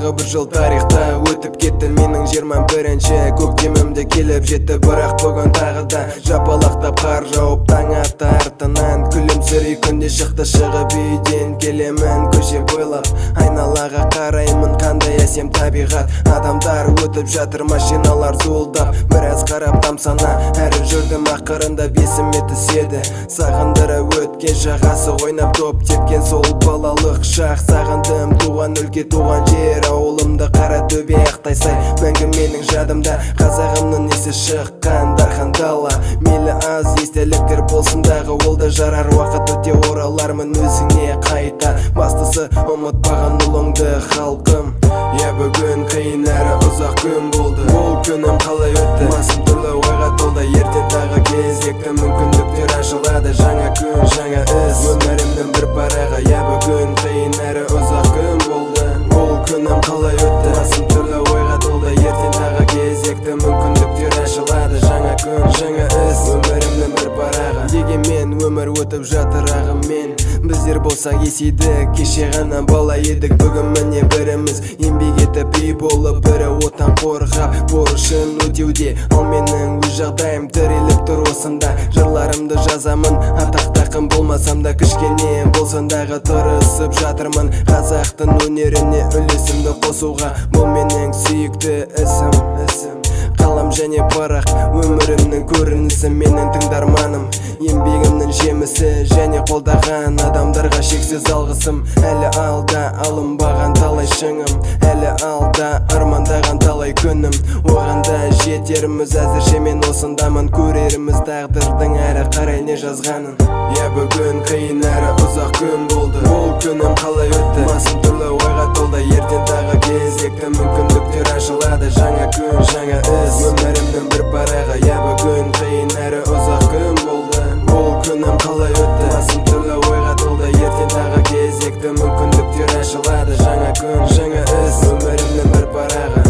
Тағы бір жыл тарихта өтіп кетті. Менің 21-ші көктемім де келіп жетті. Бірақ бүгін тағы да жапалақтап қар жауып, таң атты артынан күлімсірей күн де шықты. Шығып үйден келемін көше бойлап, айналаға қараймын, қандай әсем табиғат. Адамдар өтіп жатыр, машиналар зуылдап. Біраз қарап, тамсана әрі жүрдім. Ақырындап есіме түседі сағындыра өткен шақ, асық ойнап, доп тепкен сол балалық шақ. Сағындым туған өлке, туған жер, ауылымды. Қаратөбе, Ақтайсай мәңгі менің жадымда. Қазағымның есі шыққан дархан дала. Мейлі, аз естеліктер болсын дағы, ол да жарар. Уақыт өте оралармын өзіңе қайта. Бастысы, ұмытпаған ұлыңды, халқым. Иә, бүгін қиын әрі ұзақ күн болды. Бұл күнім қалай өтті? Басым түрлі ойға толды. Ертең тағы кезекті мүмкіндіктер ашылады. Жаңа күн, жаңа іс, өмірімнің бір парағы. Иә, бүгін қиын әрі ұзақ күн болды. Бұл күнім қалай өтті? Басым түрлі ойға толды. Ертең тағы кезекті мүмкіндіктер ашылады. Жаңа күн, жаңа іс, өмірімнің бір парағы. Дегенмен өмір өтіп жатыр ағыммен. Біздер болсақ есейдік. Кеше ғана бала едік, бүгін міне біріміз еңбек етіп, үй болып, бірі Отан қорғап, борышын өтеуде. Ал менің өз жағдайым тіреліп тұр осында. Жырларымды жазамын. Атақты ақын болмасам да, кішкене болсам дағы тырысып жатырмын қазақтың өнеріне үлесімді қосуға. Бұл менің сүйікті ісім, ісім. Қалам және парақ — өмірімнің көрінісі. Менің тыңдарманым — еңбегімнің жемісі және қолдаған адамдарға шексіз алғысым. Әлі алда алынбаған талай шыңым, әлі алда армандаған талай күнім. Оған да жетерміз, әзірше мен осындамын. Көрерміз тағдырдың әрі қарай не жазғанын. Иә, бүгін қиын әрі ұзақ күн болды. Бұл күнім қалай өтті? Басым түрлі ойға толды. Ертең тағы кезекті мүмкіндіктер ашылады. Жаңа күн, жаңа іс, өмірімнің бір парағы. Иә, бүгін қиын әрі ұзақ күн болды. Бұл күнім қалай өтті? Басым түрлі ойға толды. Ертең тағы кезекті мүмкіндіктер ашылады. Жаңа күн, жаңа іс, өмірімнің бір парағы.